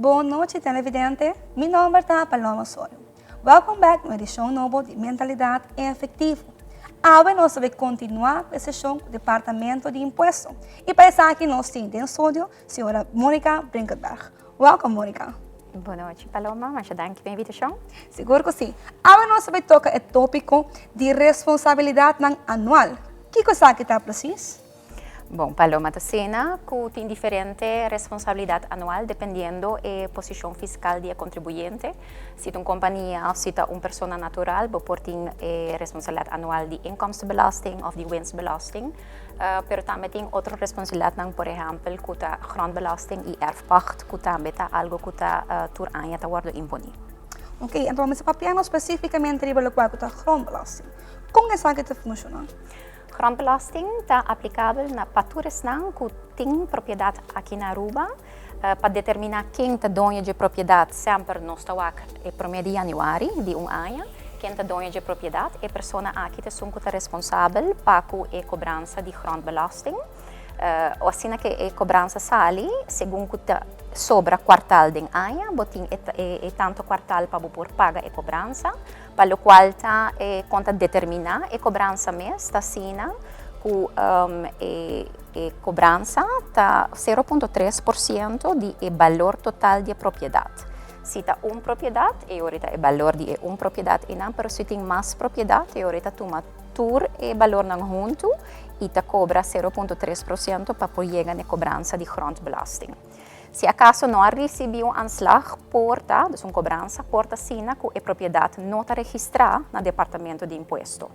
Bon nochi, televidente. Mi nomber ta Paloma Osorio. Welcome back na edicion nobo di Mentalidad Efectivo. Awe nos ta bay continua cu e sesion cu Departamento di Impuesto. Y pa esaki nos tin den studio señora Monica Brinkenberg. Welcome, Monica. Bon nochi, Paloma. Masha danki pa e invitacion. Sigur cu si. Awe nos ta bay toca e topico di responsabilidadnan anual. Kico esaki ta precies? Bon, Paloma, ta asina cu tin diferente responsabilidad anual dependiendo e posicion fiscal di e contribuyente. Si ta un compania of si ta un persona natural, bo por tin e responsabilidad anual di inkomstenbelasting of di winstbelasting. Pero tambe tin otro responsabilidadnan, por ehempel, cu ta grondbelasting y erfpacht, cu tambe ta algo cu ta tur aña ta wordo imponi. Ok, enton mi ta papiando specificamente riba locual cu ta grondbelasting. Con esaki ta funciona? Grondbelasting ta aplicabel na pa tur esnan cu tin propiedad aki na Aruba. Pa determina ken ta doño dje propiedad semper nos ta wak e prome di januari di un aña. Ken ta doño dje propiedad, e persona aki ta esun cu ta responsabel pa cu e cobransa di grondbelasting. O asina cu e cobransa sali, segun cu ta sobra cuartal den aña, bo tin e tanto cuartal pa bo por paga e cobransa. Pa locual ta e con ta determina e cobransa mes ta asina cu e cobransa ta 0.3% di e balor total di e propiedad. Si ta un propiedad e ora ta e balor di e un propiedad einan, pero si tin mas propiedad e ora ta tuma tur e balornan hunto y ta cobra 0.3% pa por yega na e cobransa di grondbelasting. Si acaso no a ricibi un aanslag, por ta, dus un cobransa, por ta asina cu e propiedad no ta registra na Departamento di Impuesto.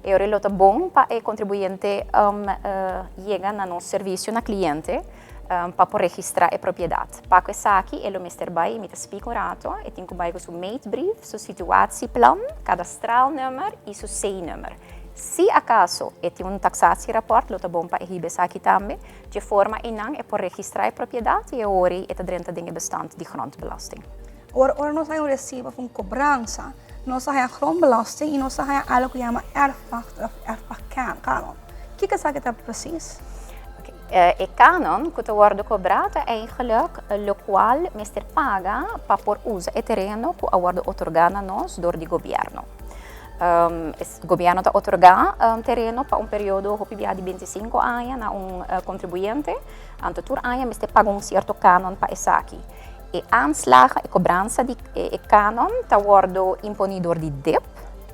E ora lo ta bon pa e contribuyente yega na nos servicio na cliente pa por registra e propiedad. Pa cu esaki e lo mester bay, mi ta spica un rato, e tin cu bay cu su meetbrief, su situatieplan, kadastraalnummer y su C-nummer. Si acaso e tin un taxatierapport lo ta bon pa e hiba esaki tambe. Dje forma einan e por registrá e propiedat i e ora e ta drenta den e bestand di grondbelasting. Ora ora nos haña un resibo of un kobransa, nos ta haña grondbelasting i nos ta haña algo ku yama erfpacht of erfpachtkanon. Kiko esaki ta presis? E kanon ku ta wòrdu kobrá ta eigenlijk lokual mester paga pa por usa e tereno ku a wòrdu otorgá na nos dor di gobièrnu. Gobierno ta otorga tereno pa un periodo hopi bia di 25 aña na un contribuyente, anto tur aña mester paga un cierto canon pa esaki. E aanslag, e cobransa di e canon ta wordo imponi door di dip,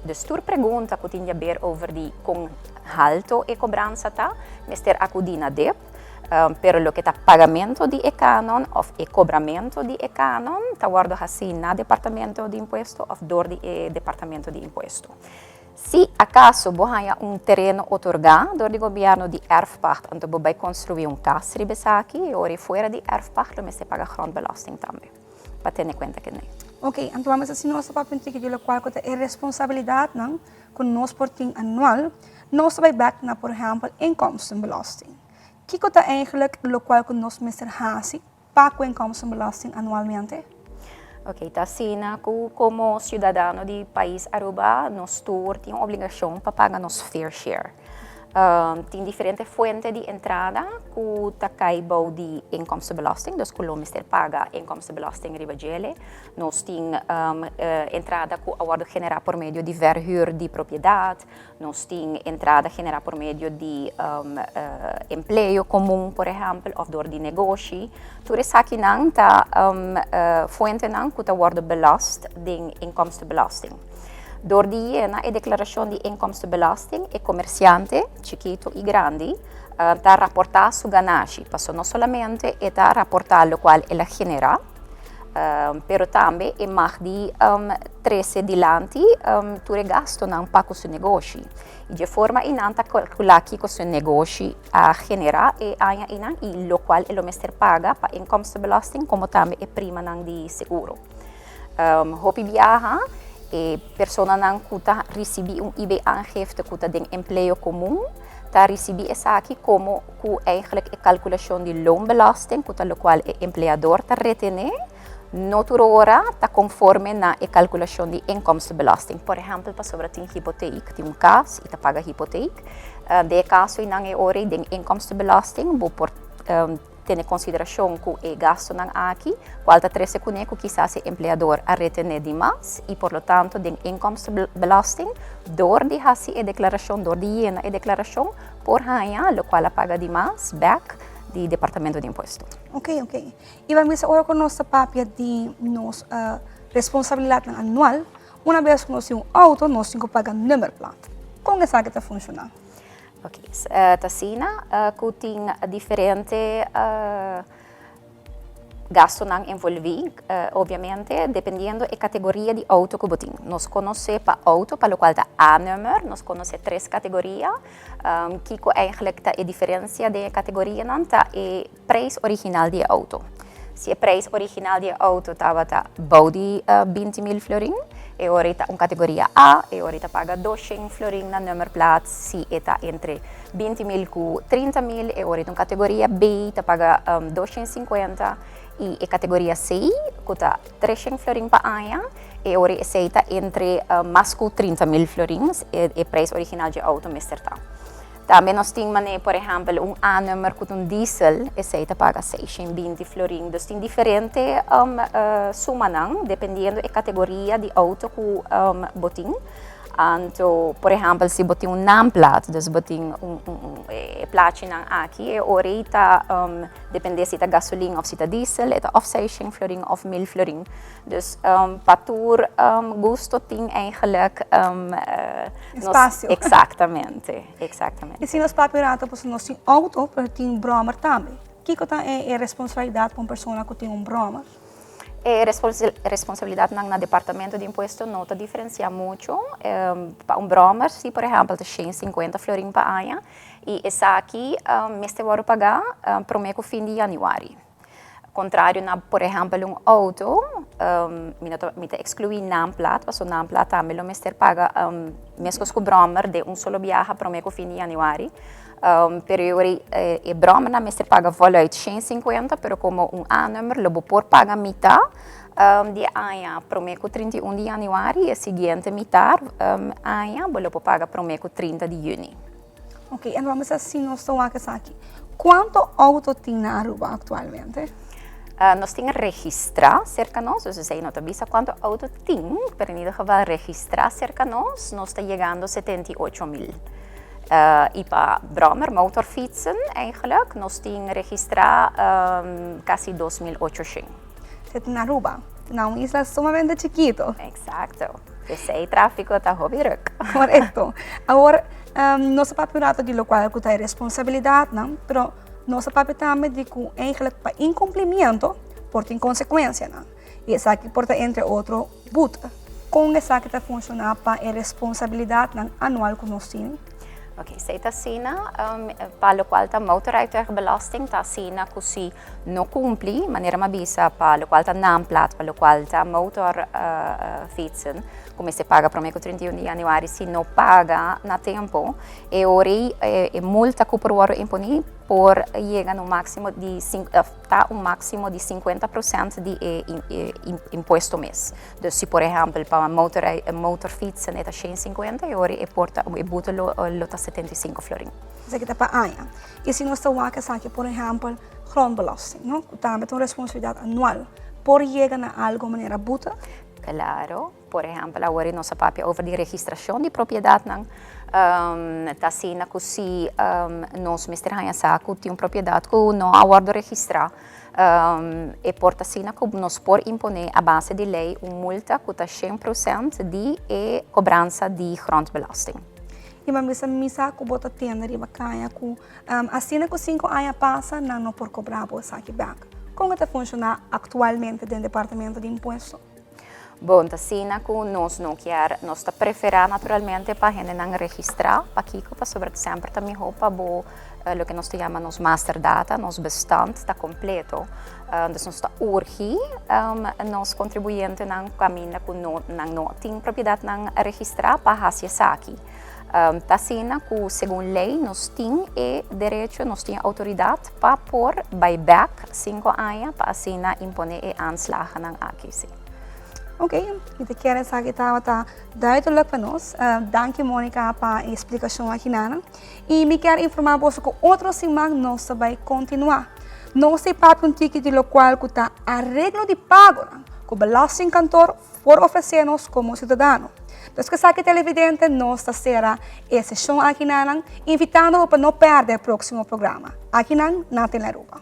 dus tur pregunta cu tin di haber over di con halto e cobransa ta, mester acudi na dip. Pero loke ta pagamento di e canon of e cobramento di e canon ta wordo haci na Departamento di Impuesto of door di e Departamento di Impuesto. Si acaso bo haya un tereno otorga door di gobierno di erfpacht anto bo bay construi un cas riba esaki, e ora e fuera di erfpacht lo mester paga grondbelasting tambe. Pa tene cuenta kende. Ok, anto vamos haci nos ta papia un tiki di locual cu ta e responsabilidadnan cu nos por tin anual. Nos ta bay bek na por ehempel inkomstenbelasting. Kiko ta eigenlijk locual cu nos mester haci pa cu inkomstenbelasting anualmente? Ok, ta asina cu como ciudadano di pais Aruba nos tur tin un obligacion pa paga nos fair share. Tin diferente fuente di entrada cu ta cay bou di inkomstenbelasting, dus cu lo mester paga inkomstenbelasting riba djele. Nos tin entrada cu a wordo genera por medio di verhuur di propiedad, nos tin entrada genera por medio di empleo comun, por ehempel, of door di negoshi. Tur esakinan ta fuentenan cu ta wordo belast den inkomstenbelasting. Door di yena e declaracion di inkomstenbelasting, e comerciante, chikito y grandi, ta raporta su ganashi. Paso no solamente e ta raporta locual el a genera, pero tambe e mag di trece dilanti tur e gastonan pa cu su negoshi. Y dje forma einan ta calcula kico su negoshi a genera e aña einan y locual e lo mester paga pa inkomstenbelasting como tambe e primanan di seguro. Hopi biaha e personanan cu ta ricibi un IB-aangifte cu ta den empleo comun ta ricibi esaki como cu eigenlijk e calculacion di loonbelasting, cu ta locual e empleador ta retene, no tur ora ta conforme na e calculacion di inkomstenbelasting. Por ehempel, pasobra tin hypotheek, tin un cas y ta paga hypotheek, den e caso einan e ora den inkomstenbelasting bo por. tene konsiderashon ku e gastunan aki, kual ta trese kuné ku kisas e empleador a retené di mas i por lo tanto den inkomstenbelasting dor di hasi e deklarashon, dor di yena e deklarashon por haña lokual a paga di mas bèk di Departamento di Impuesto. Ok, ok. I ban bisa ora ku nos ta papia di nos responsabilidatnan anual, una bes ku nos tin un outo nos tin ku paga nummerplaat. Kon esaki ta funshoná? Ok, ta asina ku tin diferente gastunan envolví, obviamente dependiendo e kategoria di outo ku bo tin. Nos konosé pa outo, pa lokual ta A-nummer, nos konosé tres kategoria. Kiko eigenlijk ta e diferensia den e kategorianan ta e prijs original di e outo. Si e prijs original di e outo tabata bou di 20.000 florin, e ora e ta un kategoria A, e ora e ta paga 200 florin na nummerplaat. Si e ta entre 20.000 ku 30.000, e ora e ta un kategoria B, ta paga 250, i e kategoria C, ku ta 300 florin pa aña, e ora esei ta entre mas ku 30.000 florin, e prijs original di e outo mester ta. Tambe nos tin manera, por ehèmpel, un A-nummer ku ta un diesel, esei ta paga 620 florin. Dus tin diferente sumanan, dependiendo e kategoria di outo ku bo tin. Anto, por ehèmpel, si bo tin un naamplaat, dus bo tin un e plachinan aki, e ora ei ta depende si ta gasolin òf si ta diesel, e ta òf 600 florin òf 1000 florin. Dus pa tur gusto tin eigenlijk Espacio. Exactamente, exactamente. Y si nos papia un rato pasobra nos tin auto, pero tin brommer tambe. Kiko ta e responsabilidad pa un persona cu tin un brommer? E responsabilidadnan na departamento di impuesto no ta diferencia mucho. Pa un brommer si por ehempel ta 150 florin pa aña y esaki mester wordo paga prome cu fin di januari. Contrario na por ehempel un auto, mi no ta mi ta exclui naamplaat, pasobra naamplaat tambe lo mester paga mescos cu brommer den un solo biaha prome cu fin di januari. Pero e ora e brommernan mester paga voluit 150, pero como un A-nummer lo bo por paga mita di e aña prome cu 31 di januari y e siguiente mitar aña bo lo por paga prome cu 30 di juni. Ok, en vamos a si nos ta wak esaki. Cuanto auto tin na Aruba actualmente? Nos tin registra cerca nos, dus esey no ta bisa cuanto auto tin, pero in ieder geval registra cerca nos, nos ta yegando 78.000. Y pa brommer, motorfietsen eigenlijk, nos tin registra casi 2800. Esey ta na Aruba, na un isla sumamente chikito. Exacto. P'esei tráfiko ta hopi ruk. Korekto. Awor, nos a papia un rato di lokual ku ta e responsabilidatnan, pero nos a papia tambe di ku eigentlik pa inkumplimiento por tin konsekuensianan. I esaki por ta entre otro but. Kon esaki ta funshoná pa e responsabilidatnan anual ku nos tin? Ok, esei ta asina, pa lokual ta motorrijtuigbelasting ta asina ku si no kumpli, manera mi a bisa, pa lokual ta naamplaat, pa lokual ta motor fietsen, ku mester paga promé ku 31 di yanüari, si no paga na tempu, e ora ei e multa ku por wòrdu imponí por yega na un máksimo di ta un máksimo di 50% di e impuesto mes. Dus si por ehèmpel pa motorfietsen e ta 150, e ora ei e por ta e boete lo ta 75 florin. Esaki ta pa aña. I si nos ta wak esaki por ehèmpel grondbelasting, no, ku tambe ta un responsabilidat anual, por yega na algo manera boete? Klaro. Por ehèmpel awor nos a papia over di registrashon di propiedatnan. Ta asina ku si nos mester haña sa ku tin un propiedat ku no a wòrdu registrá, e por ta asina ku nos por imponé a base di lei un multa ku ta 100% di e kobransa di grondbelasting. I bo a bisa mi sa ku bo ta tende riba kaña ku asina ku sinku aña pasa nan no por kobra bo esaki bèk. Kon e ta funshoná aktualmente den departamento di impuesto? Bon, ta asina ku nos no kier, nos ta preferá naturalmente pa hendenan registrá. Pakiko? Pasobra semper ta mihó pa bo loke nos ta yama nos master data, nos bestand ta kompleto. Dus nos ta urgi nos kontribuyentenan kaminda ku no nan no tin propiedatnan registrá pa hasi esaki. Ta asina ku segun lei nos tin e derecho, nos tin e outoridat pa por bai bèk sinku aña pa asina imponé e aanslagennan aki, sí. Ok, mi ta kere esaki tabata duidelijk pa nos. Danki Monica pa e splikashon aki nana. I mi kier informá boso ku otro siman nos ta bai kontinuá. Nos ta papia un tiki di locual cu ta areglo di pagonan cu Belastingkantoor por ofrece nos como ciudadano. Dus cu esaki, televidente, nos ta cera e sesion aki nan, invitando pa no perde e proximo programa. Aki nan, na Telearuba.